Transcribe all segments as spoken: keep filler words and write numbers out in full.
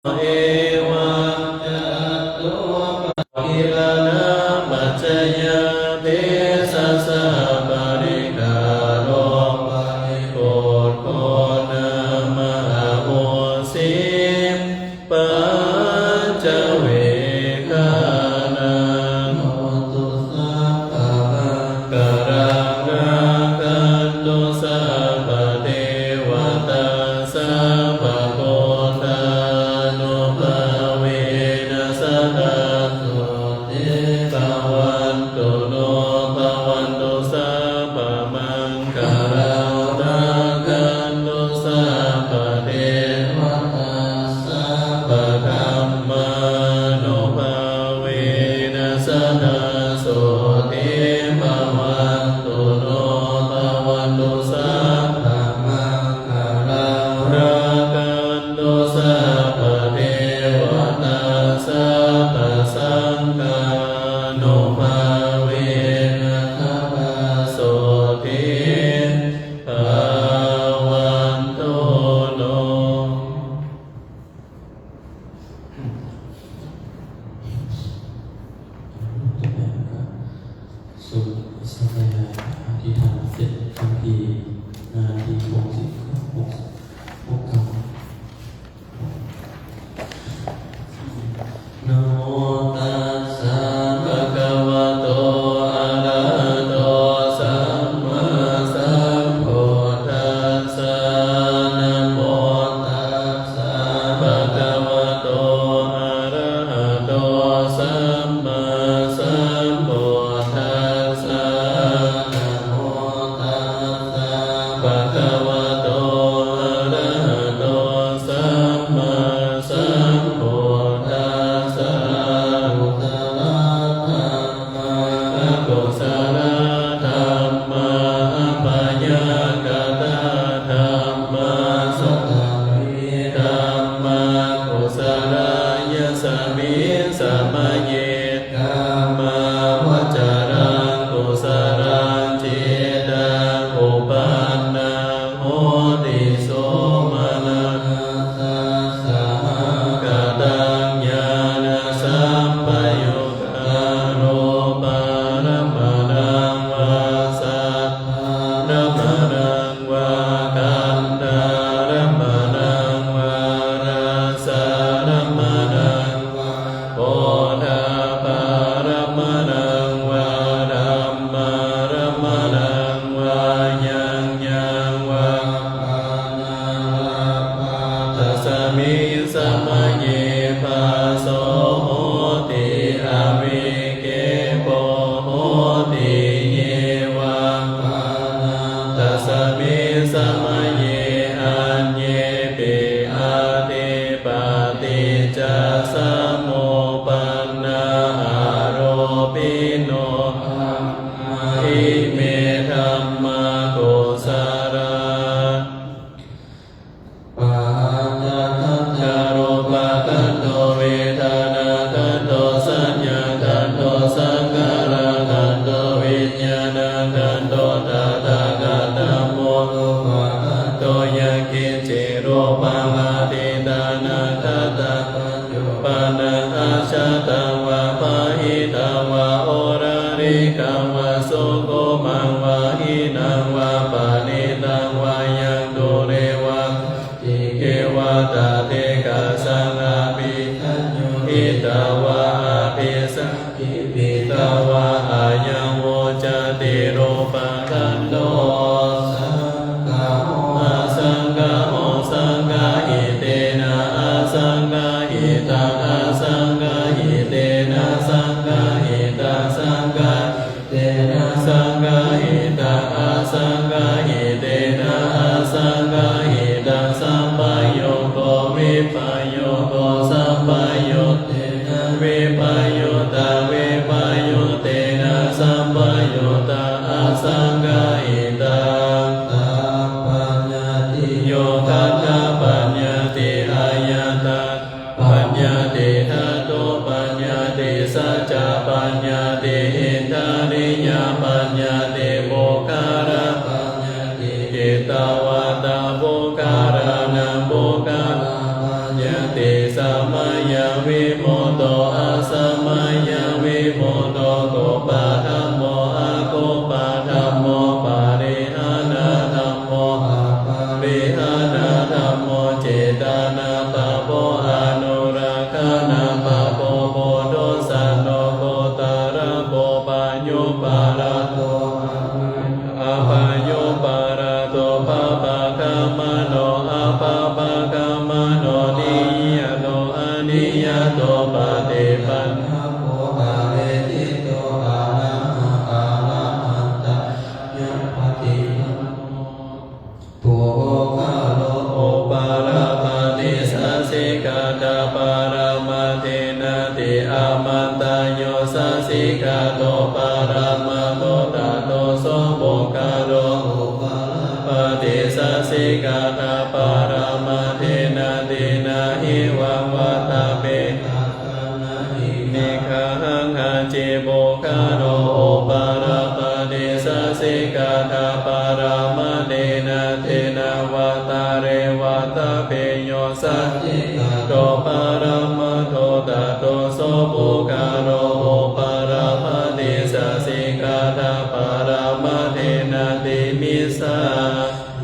Evañca atthūpapāṇina paccayabhesajjaparikkhāro paribhojo nāma ahosi paccavegghanaṃ. Bhavatu sabbamaṅgalaṃ, rakkhantu sabbadevatā, sabbabuddhānubhāvena sadā sotthī bhavantu no. Bhavatu sabbamaṅgalaṃ, rakkhantu sabbadevatā, sabbadhammānubhāvena sadā sotthī bhavantu no. Bhavatu sabbamaṅgalaṃ, rakkhantu sabbadevatā, sabbasaṅghānubhāvena sadā sotthī bhavantu no. สวดสาธยายอภิธรรมเสร็จทันที นาทีหกสิบเก้า หกสิบเก้า Namo tassa bhagavato arahato sammāsambuddhassa. Namo tassa bhagavato arahato sammāsambuddhassa. Namo tassa bhagavato arahato sammāsambuddhassa. Kusalā dhammā, akusalā dhammā, abyākatā dhammā. Kusalā dhammā, kusalā. Yasmiṃ samaye kāmāvacaraṃ kusalaṃ cittaṃ uppannaṃ hoti somanassasahagataṃ ñāṇasampayuttaṃ rūpārammaṇaṃ vā saddārammaṇaṃ vā gandhārammaṇaṃ vā rasārammaṇaṃ vā phoṭṭhabbārammaṇaṃ vā dhammārammaṇaṃ vā yaṃ yaṃ vā panārabbha, tasmiṃ samaye phasso hoti, avikkhepo hoti, ye vā pana, tasmiṃ samaye aññepi atthi paṭiccasamuppannā āropino dhammā, ime dhammā kusalā. Paccattañca rūpakkhandho, vedanākkhandho, saññākkhandho, saṅkhārakkhandho, viññāṇakkhandho. Tathāgata dhammo rūpakkhandho. Yaṅkiñci rūpaṃ atītānāgatapaccuppannaṃ ajjhattaṃ vā bahiddhā vā oḷārikaṃ vā sukhumaṃ vā hīnaṃ vā paṇītaṃ vā yaṃ dūre vā santike vā tadekajjhaṃ abhisaññūhitvā abhisaṅ khipitvā ayaṃ vuccati rūpakkhandho. Saṅgaho asaṅgaho, saṅgahitena asaṅgahitaṃ, asaṅgahitena saṅgahitaṃ, saṅgahitena saṅgahitaṃ, asaṅgahitena asaṅgahitaṃ, sampayogo vippayogo, sampayuttena vippayuttaṃ, vippayuttena sampayuttaṃ, asaṅgahitaṃ. Sattapaññattiyo: khandhapaññatti, āyatanapaññatti, dhātupaññatti, saccapaññatti, indriyapaññatti, puggalapaññatti, kittāvatā puggalānaṃ puggalapaññatti, sa Mayā vimutto, asamayā vimutto, kuppadhammo, akuppadhammo, parihanādhammo, aparihānādhammo, cittānupaddavo, anurakkhanāpaddavo, puthujjano gotrabhū, bhayūparato, abhayūparato, bhabbāgamano, abhabbāgamano, niyato, aniyato, paṭipannako, phaleṭṭhito, arahaṃ, arahattāya, paṭipannako. Puggalo upalabbhati saccikaṭṭhaparamatthenāti. Āmantā. Yo saccikaṭṭho paramattho, tato so puggalo upalabbhati saccikaṭṭhaparamatthenāti. Na hevaṃ vattabbe. Niggāhaṃ. Hañci puggalo upalabbhati saccikaṭṭhaparamatthenāti, na tena vattabbe. Yo saccikaṭṭho paramattho, tato so puggalo upalabbhati saccikaṭṭhaparamatthenāti. Micchā.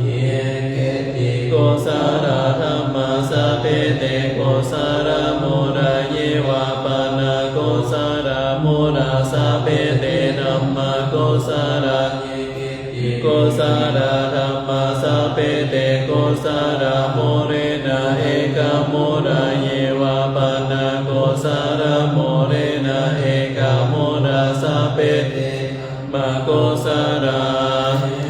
Ye keci kusalā dhammā, sabbe te kusalamūlā. Ye vā pana kusalamūlā, sabbe te dhammā kusalā. Ye keci kusalā dhammā, sabbe te kusalamūlena ekamūlā. Ye vā pana kusalamūlena ekamūlā, sabbe te dhammā kusalā.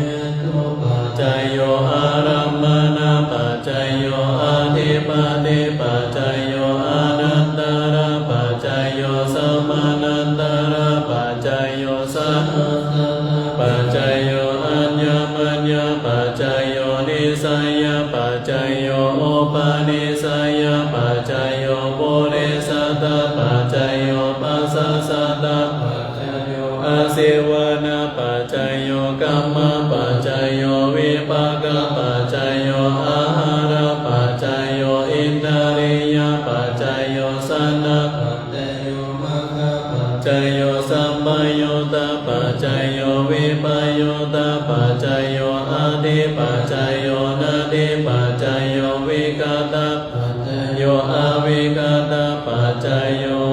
Hetupaccayo, ārammaṇapaccayo, adhipatipaccayo, anantarapaccayo, samanantarapaccayo, sahathātapaccayo, aññamaññapaccayo, nissayapaccayo, upanissayapaccayo, purejātapaccayo, pacchājātapaccayo, āsevanapaccayo, kammapaccayo, vipākapaccayo, āhārapaccayo, indriyapaccayo, jhānapaccayo, maggapaccayo, sampayuttapaccayo, vippayuttapaccayo, atthipaccayo, natthipaccayo, vigatapaccayo, avigatapaccayo.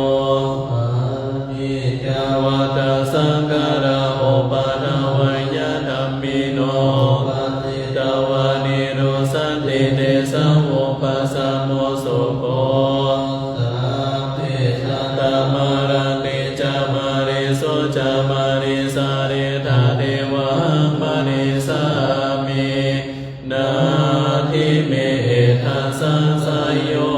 Aniccā vata saṅkhārā, uppādavayadhammino, uppajjitvā nirujjhanti, tesaṃ vūpasamo sukho. Sabbe sattā maranti ca, mariṃsu ca marissare, tathevāhaṃ marissāmi, natthi me ettha saṃsayo.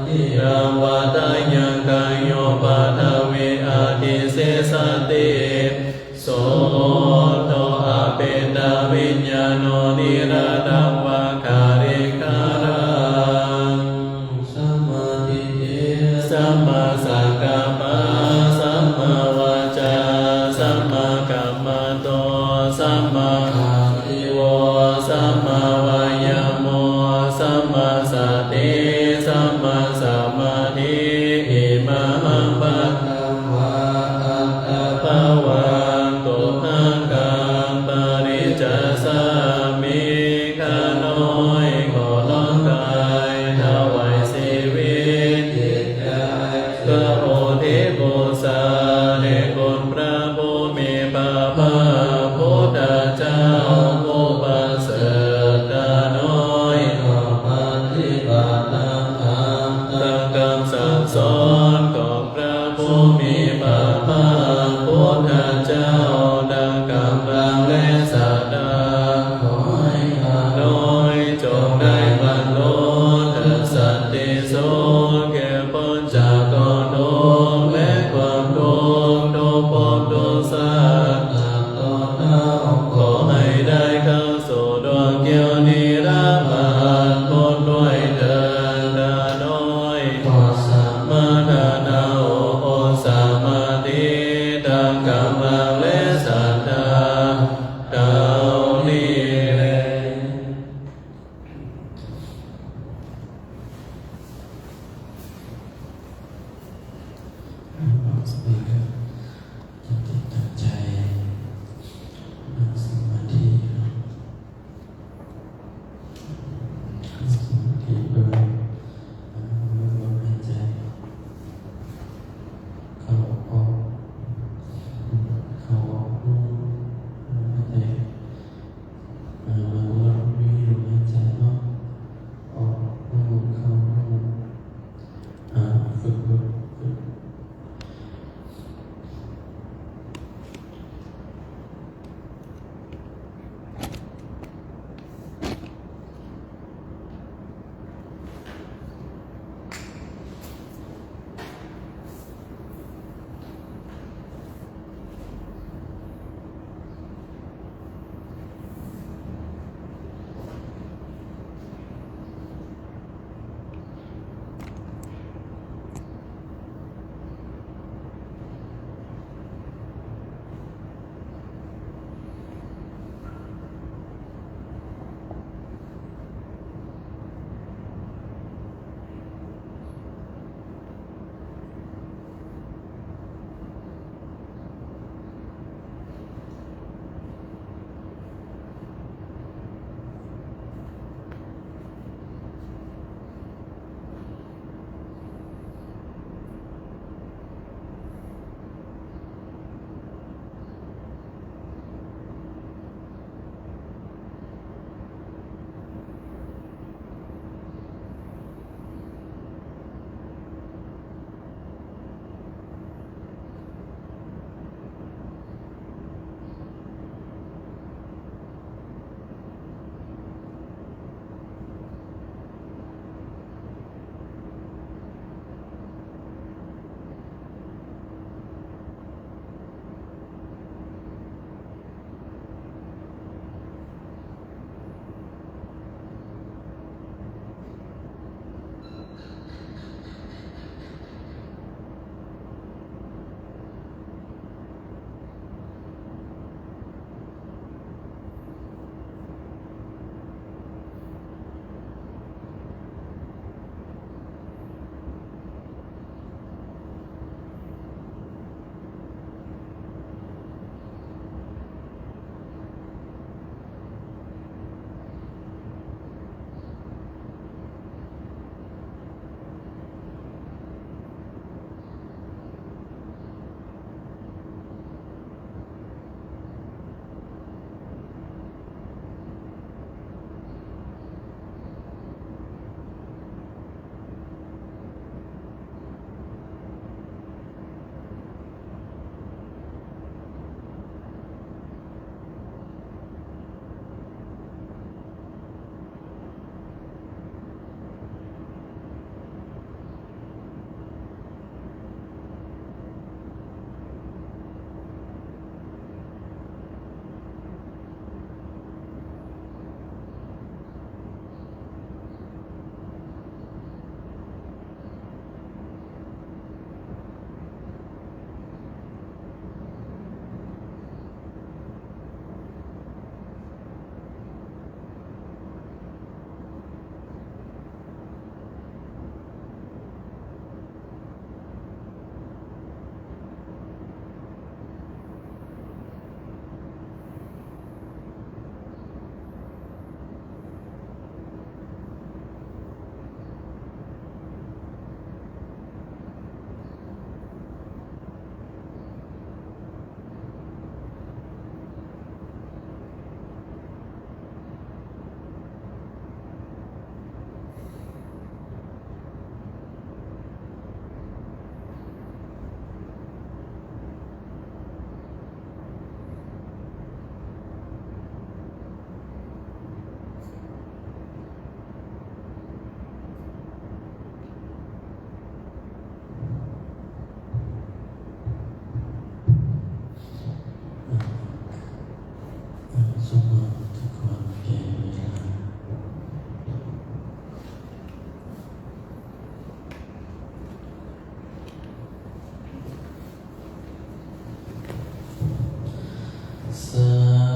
Aciraṃ vatayaṃ, kāyo paṭhavi adhisessati, so buddho apetaviññāṇo, niratthaṃ vā kaliṅgaraṃ. Sammādiṭṭhi, sammāsaṅkappa, sammāvācā, sammākammanto, sammāājīvo, sammāvāyāmo, sammāsati, sammāsamādhi. Imāhaṃ bhagavatā attappavātuṭṭhakaṃ paṭicchajāmi. ข้าน้อยขอน้อมกายถวายชีวิตจิตใจ เพื่ออุทิศบูชาแด่คุณพระผู้มีพระภาคพุทธเจ้าผู้ประเสริฐ ข้าน้อยขอปฏิบัติตามธรรม ตามคำสั่งสอนของพระผู้มีพระภาคพุทธเจ้า ดังกำลังและศรัทธา ขอให้ข้าน้อยจงได้บรรลุถึงสันติสุข แก่พ้นจากกองทุกข์และความทุกข์ทุกภพทุกชาติ ตราบเท่า ขอให้ได้เข้าสู่ดวงแก้วนิรภัณฑ์พ้นด้วยเถิด ข้าน้อยขอสมาทานาอุปสมาธิ ตามกำลังและศรัทธา เท่านี้แล เ สบายครับ ตั้งจิตตั้งใจ นั่งสมาธิครับ นั่งสมาธิโดยรู้ลมหายใจเข้าออก เข้าออก รู้ลมหายใจ อ่า รู้ลมหายใจเข้าออก รู้เข้า รู้ อ่า ฝึก ฝึก ฝึก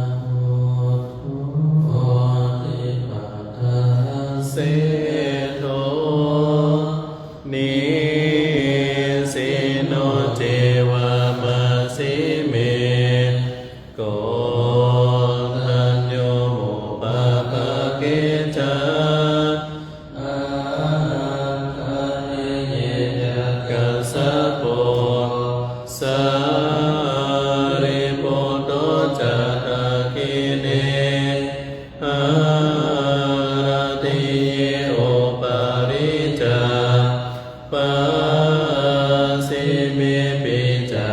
Sambuddho Dvipadaseṭṭho, Nisinno ceva Pacchimepi ca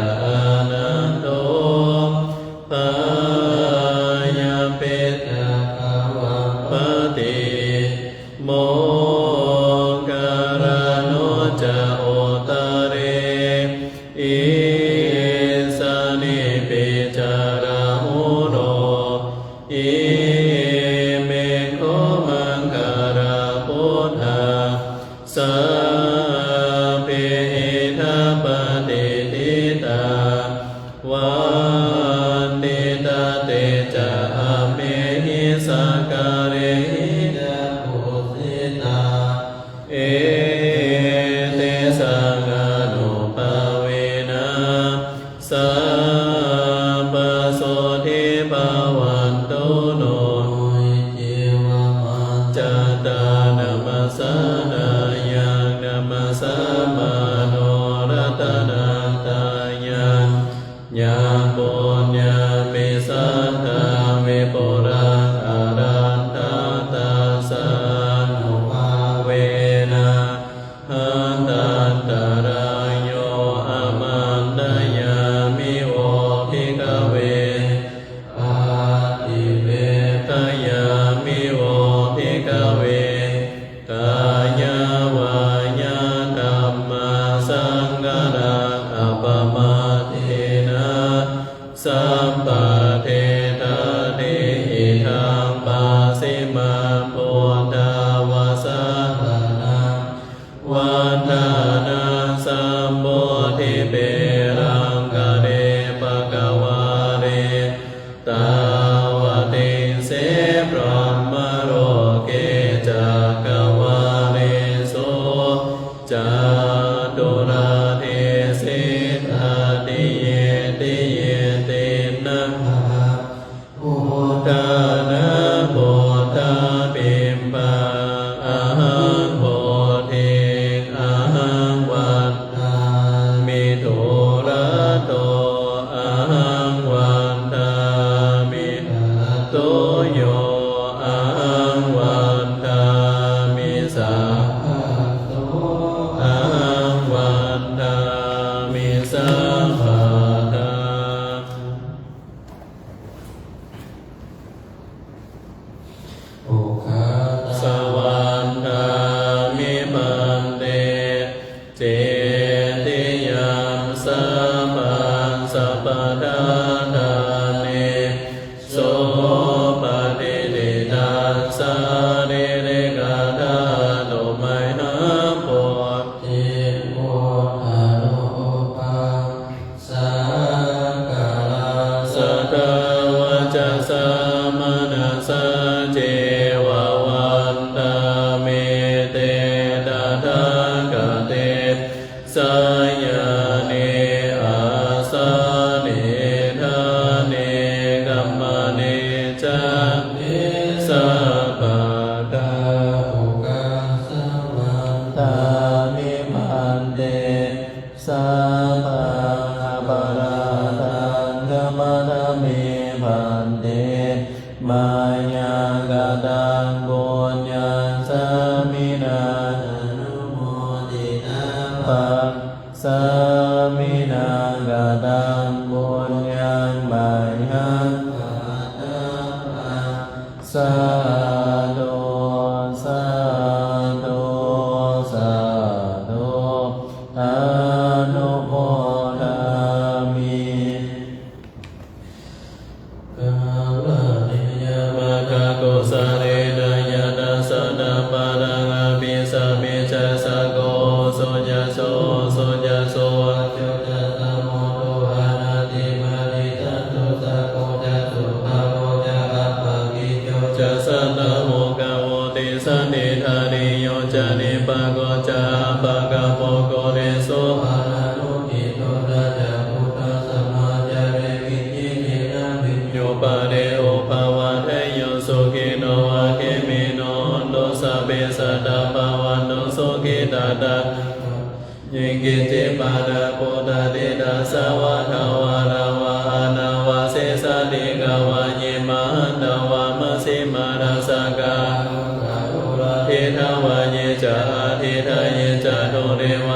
ānando, Bāyapettha Gavampati, Moggallāno ca uttare, Isānepi ca Rāhulo, ime kho maṅgalā buddhā, sabbe idha patiṭṭhitā, vanditā te ca amhehi, sakkārehi ca pūjitā, etesaṃ ānubhāvena, sabbasotthī bhavantu no. Iccevamantaṃ cattānamassanāyaṃ namassāmāno ratanattayaṃ, yaṃ puññaṃ pasutaṃ vipulaṃ alatthaṃ, tassānubhāvena hatantarāyo, āmantayāmi vo bhikkhave, paṭivedayāmi vo bhikkhave, kāyavacanakammasaṅkhāraṃ appamādena sampadetha. Tividhaṃ pacchimaṃ buddhavacanaṃ vandānaṃ sambodhipe, aṅgale pakkavale tāvatiṃse brahmaloke, cakkavāḷesu caturādese. Tadiye diye tiṇṇannamahaṃ buddhānaṃ buddhabimbaṃ, ahaṃ bodhiṃ ahaṃ vandāmi, dūrato ahaṃ vandāmi, tato yo ahaṃ vandāmi, sabbato ahaṃ vandāmi sabbadā. Ukāsa vandāmi bhante cetiyaṃ sabbaṃ, sabbaṭṭhānesu patiṭṭhitaṃ, sārīrikadhātu mayhaṃ bodhiṃ buddharūpaṃ sakkāraṃ sadā, vacasā manasā ceva vandāmete tathāgate, sayane āsane ṭhāne gamane cāpi sabbadā. Ukāsa vandāmi bhante, sabbaṃ aparādhaṃ khamatha me bhante, mayā kataṃ puññaṃ sāminā anumoditabbaṃ, sāminā kataṃ puññaṃ mayhaṃ dātabbaṃ. Sādhu, sādhu, sādhu. Anumodāmi. Kāruññamakkha kusalena yantaṃ santaṃ padaṃ abhisamecca, sakko ujū ca suhujū ca suvaco cassa mudu anatimānī, santussako ca subharo ca appakicco ca santaṃ upakarotīti, santindriyo ca nipako ca appagabbho kulesu ananugiddho. Na ca khuddaṃ samācare kiñci, yena viññū pare upavadeyyuṃ. Sukhino vā khemino hontu, sabbe sattā bhavantu sukhitattā. Ye keci pāṇabhūtatthi, tasā vā thāvarā vā anavasesā, dīghā vā ye mahantā vā, majjhimā rassakā aṇukathūlā, diṭṭhā vā ye ca adiṭṭhā, ye ca dūre vā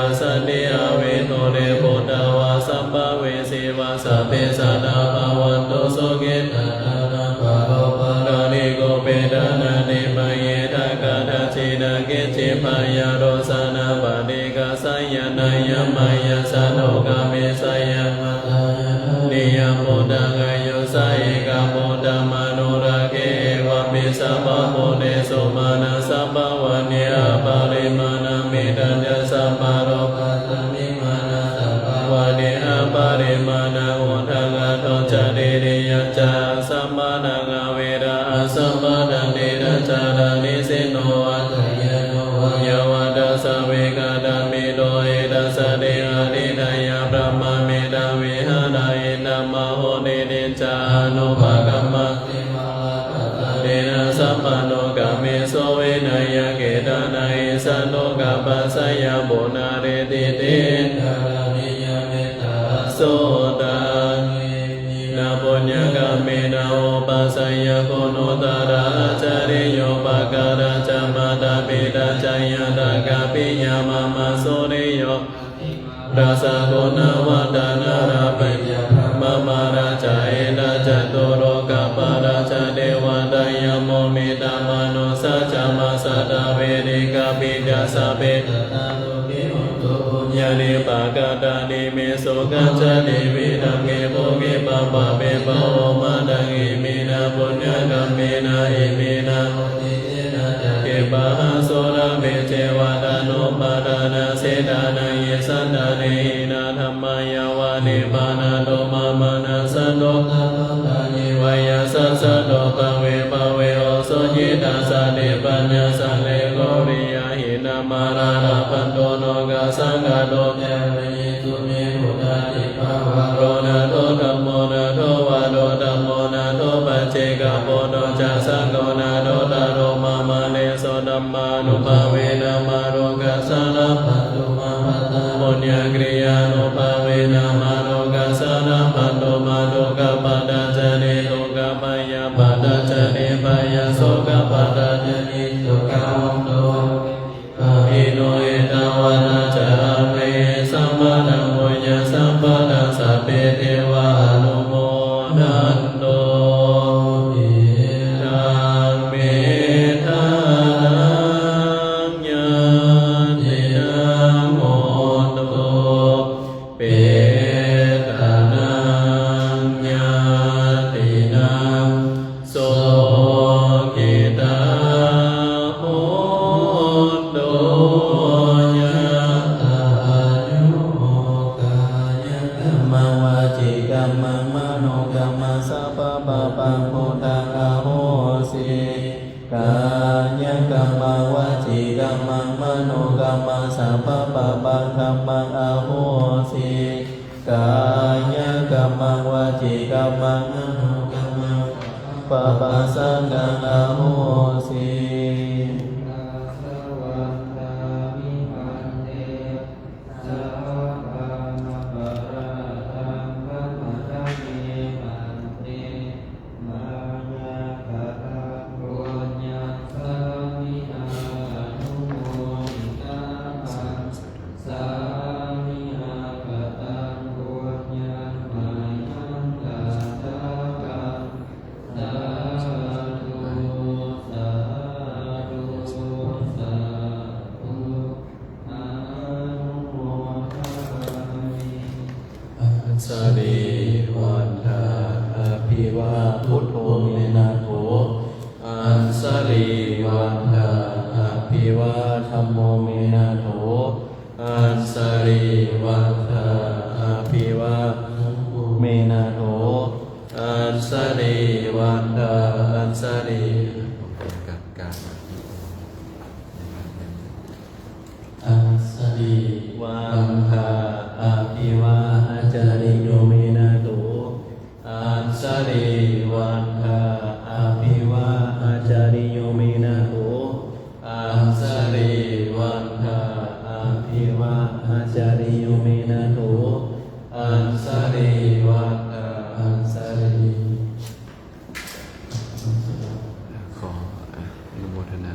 Sayanaññamaññassa lokamessayā matthāya dāniyaṃ buddhāgayussa ekaputtamanurakkhe. Evampi sabbabhūtesu mānasambhāvaye aparimāṇaṃ, mettañca sabbalokasmiṃ mānasambhāvaye aparimāṇaṃ, uddhaṃ adho ca tiriyañca asambādhaṃ averaṃ asapattaṃ. Tiṭṭhañcaraṃ nisinno vā sayāno vā yāvatassa vigatamiddho, etaṃ satiṃ adhiṭṭheyya, brahmametaṃ vihāraṃ idhamāhu. Diṭṭhiñca anupagamma tena sampanno, kāmesu vineyya gedhaṃ, na hi jātu gabbhaseyyaṃ punaretīti. Etaṃ satiṃ adhiṭṭheyya, mettā asuttaṃ. Iminā puññakammena upajjhāyā guṇuttarā ācariyūpakārā ca mātā pitā ca ñātakā piyā mamaṃ, suriyo rājā guṇavantā narāpi ca brahmamārā ca indā ca catulokapālā ca devatā, yamo mittā manussā ca majjhattā verikāpi ca, sabbe sattā sukhī hontu puññāni pakatāni me sukhañca tividhaṃ. Khippāhupāde pāpe bāhubandhaṃ, iminā puññakammena iminā uddisena ca, khippāhaṃ sulabhe ceva taṇhupādānachedanaṃ. Ye santāne hīnā dhammā yāva nibbānato mamaṃ, nassantu sabbadā yeva yattha jāto bhave bhave. Ujucittaṃ satipaññā sallekho viriyamhinā, mārā labhantu nokāsaṃ kātuñca viriyesu me. Buddhādhipavaro nātho dhammo nātho varuttamo, nātho paccekabuddho ca saṅgho nāthottaro mamaṃ. Tesottamānubhāvena mārokāsaṃ labhantu mā, pāpaggahe puññakiriyānubhāvena mārokāsaṃ labhantu mā. Dukkhappattā ca niddukkhā bhayappattā ca nibbhayā, sokappattā ca nissokā hontu pāṇino. Ettāvatā ca amhehi sambhataṃ puññasampadaṃ sabbe devā anumodantu. Idaṃ me dānaṃ ñātīnaṃ hotu, petānaṃ ñātīnaṃ sukhitā hontu ñātayo. Kāyakammaṃ vacīkammaṃ manokammaṃ sabbapāpaṃ buddhaṃ ahosi. Kāyakammaṃ vacīkammaṃ manokammaṃ sabbapāpaṃ dhammaṃ ahosi. Kāyakammaṃ vacīkammaṃ manokammaṃ sabbapāpaṃ saṅghaṃ ahosi. Vandāmi bhante, sabbānaparādhaṃ khamatha me bhante, mayā kataṃ puññaṃ sāminā anumoditabbaṃ, sāminā kataṃ puññaṃ mayhaṃ dātabbaṃ. Sādhu, sādhu, sādhu. Anumodāmi. Añjali vandhā abhivā buddho me nātho. Añjali vandhā abhivā dhammo me nātho. Añjali vandhā abhivā saṅgho me nātho. Añjali vandhā añjali. กราบ Añjali vandhā abhivā ācariyo me nātho. Añjali vandhā abhivā ācariyo me nātho. Añjali vandhā abhivā ācariyo me nātho. Añjali vandhā añjali. ขออนุโมทนา